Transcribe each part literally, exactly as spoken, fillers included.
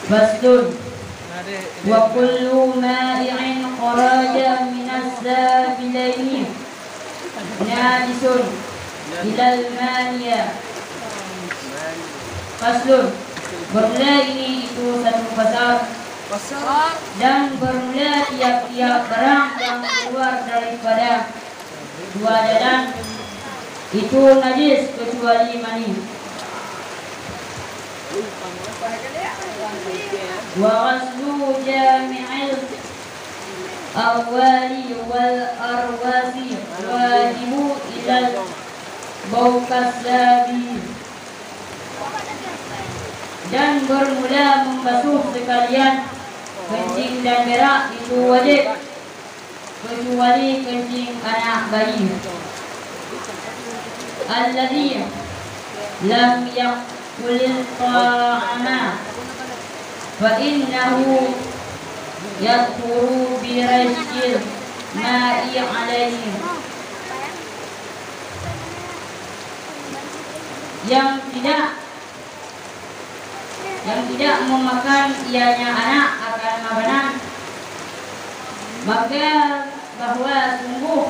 Faslun. Wa kullu ma'i'in kharaja minas sabilaini najisun ilal maniya. Faslun. Bermula ini itu satu pasal. Dan bermula tiap-tiap barang yang keluar daripada dua jalan itu najis kecuali mani. Wa ghaslu jami'il abwali wal arwasi wajibu ilal baukasabi. Dan bermula membasuh sekalian kencing dan berak itu wajib, kecuali kencing anak bayi. Alladzi lam yakulil ta'ama fa innahu yathuru bi rasyil ma'i alaihi. Yang tidak yang tidak memakan ianya anak akan makanan, maka bahwa sungguh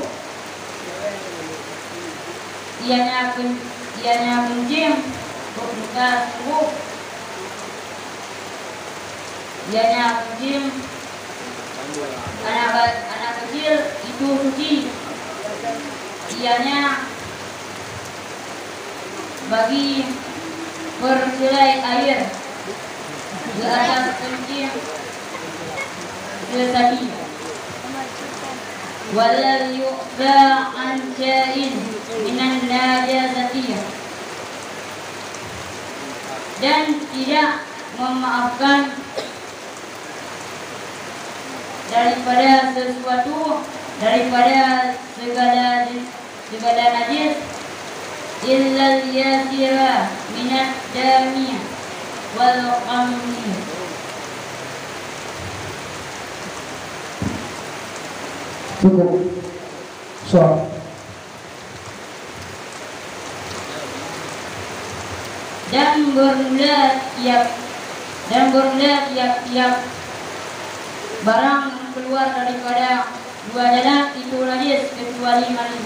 ianya ken-, ianya kencing, bukan sungguh ianya kencing, anak ba-, anak kecil itu suci, ianya bagi persilai air di atas kencing sesaji. Walam yu'fa an syai'in minan najasati. Dan tidak memaafkan daripada sesuatu, daripada segala je-, segala najis, illal yasira minad dami wal khamri. Cukup. Sok. Dan bermula tiap, dan bermula tiap-tiap barang keluar daripada dua jalan itu najis kecuali mani.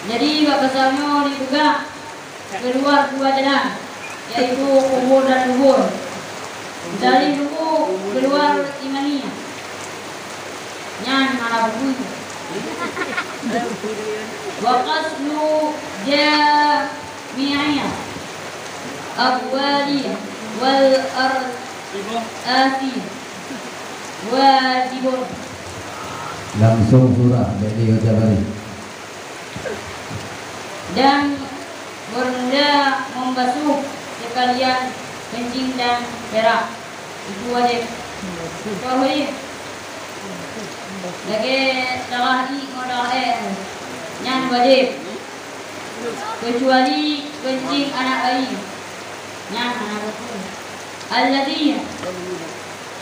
Jadi bak pasal nyoe dipeugah keluar dua jalan, yaitu kubur dan dubur. Dari dubur keluar imani. Nyan hana buku. Wa ghaslu jami'il abwali wal arwasi wajibun. Langsung surah dari Jabari. Dan bermula membasuh sekalian kencing dan berak. Itu wajib. Contoh, lagèe darah ié ngon darah èk, nyan wajib. Kecuali kencing anak bayi, nyan hana buku. Alladzi,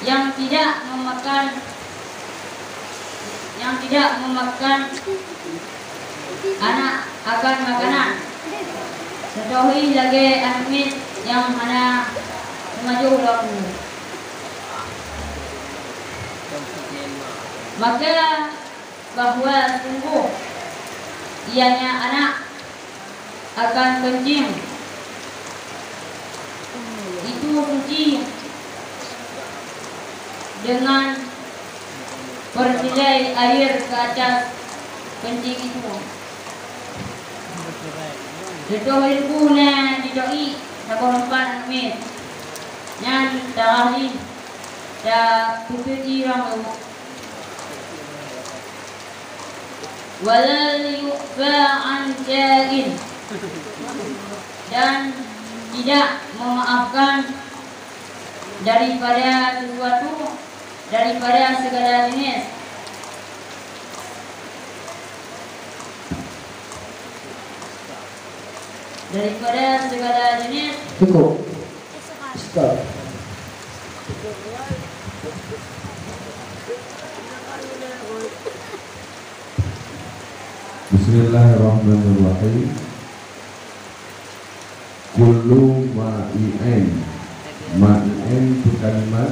yang tidak memakan yang tidak memakan anak akan makanan. Contoh lagèe aneuk miet nyang hana meumajoh lom. Maka bahwa sungguh ianya anak akan kencing itu suci dengan persilai air ke atas kencing itu. Contoh ilmu na jidoi saboh empat aneuk miet. Nyan darah jih tapeuseuci rang. Wala yu'fa an syai'in, dan tidak memaafkan daripada sesuatu, daripada segala jenis. Daripada segala jenis. Cukup. Stop. Bismillahirrahmanirrahim. Kullu ma'i'in. Ma'i'in peue kalimat?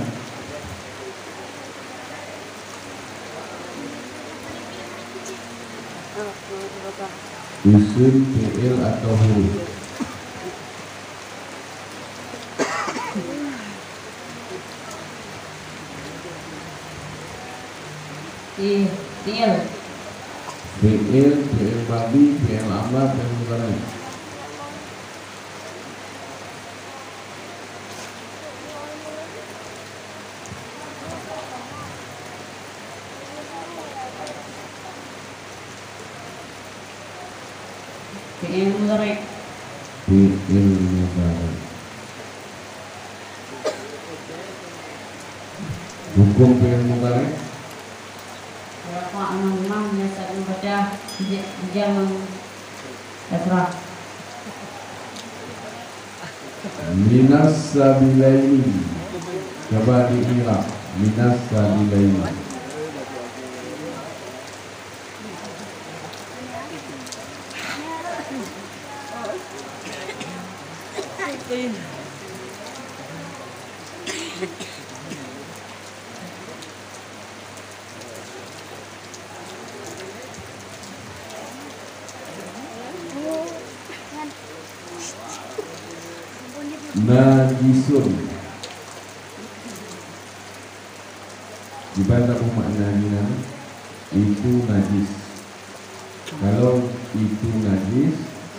Isim, fi'il atau huruf? Ih, fi'il. Fi'il, fi'il madhi, fi'il amar, fi'il mudhari'. Fi'il mudhari'. Fi'il mudhari'. Hukum fi'il mudhari'? Rafa' ngon dhammah, nasab ngon fathah, ja-, jazm ngon kasrah. Minas sabilaini. Coba di-i'rab. Minas sabilaini. Najisun. Kiban taboh makna jih nyan, itu najis. Kalau itu najis,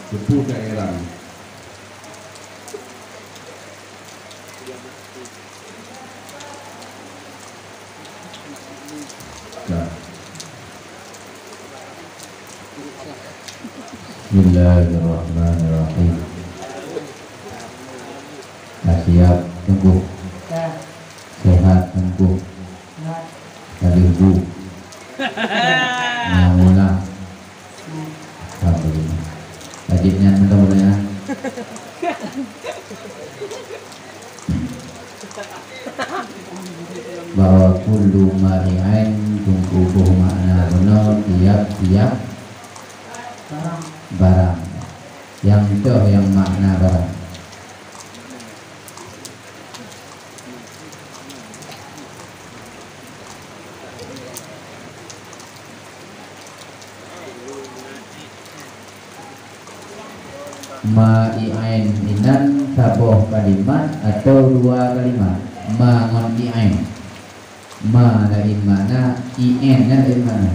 keupeue ka i'rab? Ka. Bismillahirrahmanirrahim. Ka siap, Teungku? Ka. Sehat, Teungku? Sehat. Ka lheuh bu? Ka. Nah, mula. Nah. Alhamdulillah. Ka jeuet nyan mula-mula nyan. Bahwa kullu ma'i'in, Teungku boh makna bunoe tiap-tiap barang. Nyang toh nyang makna barang. Ma'i'in inan saboh kalimat atau dua kalimat? Ma ngon i'in. Ma laén makna, i'in nyan laén makna.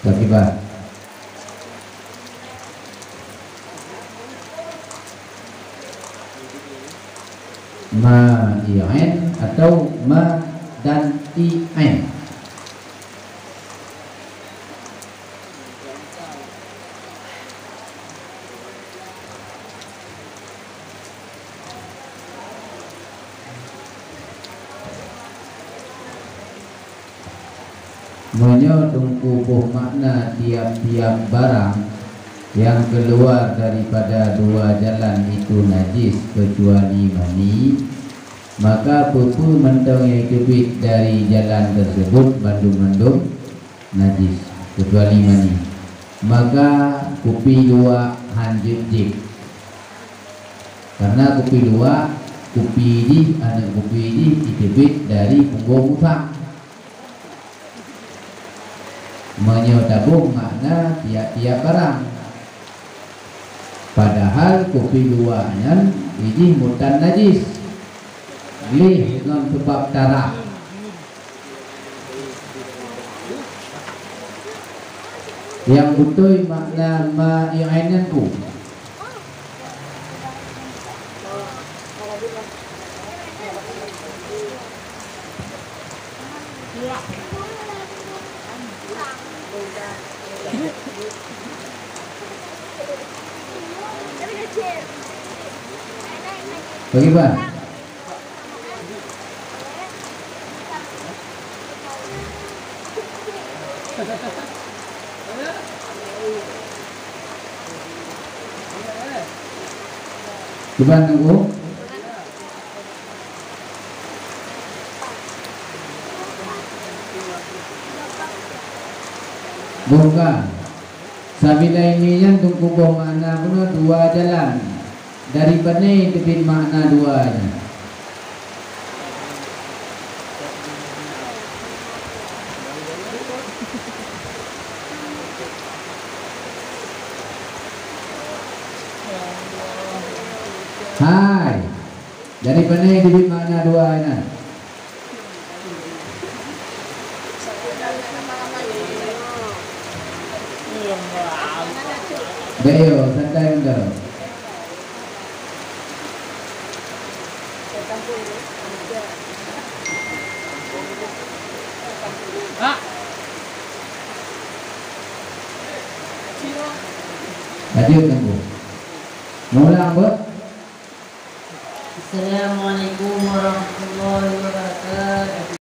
Bagaimana? Ma'i'in atau ma dan i'in. Meunyoe Teungku boh makna tiap-tiap barang nyang keuluwa daripada dua jalan itu najis keucuali mani, maka peue-peue mantong nyang teubiet dari jalan teuseubut bandum-bandum najis, keucuali mani. Maka kupi luwak han jeuet jieb. Karena kupi luwak, kupi jih, aneuk kupi jih jiteubiet dari punggong musang. Meunyoe taboh makna tiap-tiap barang. Padahal kupi luwak nyan jih mutan najis. Gleh ngon seubab tarah. Nyang beutôi makna ma'i'in nyan peue? Bagaimana? Kiban Teungku? Bukan. Sabila ini nyan Teungku boh makna bunoe dua jalan. Dari pane teubiet makna dua nyan? Hai. Dari pane teubiet makna dua nyan? Bèk yo, santai mantong. Lanjut, Teungku. Mulang, Bu. Assalamualaikum.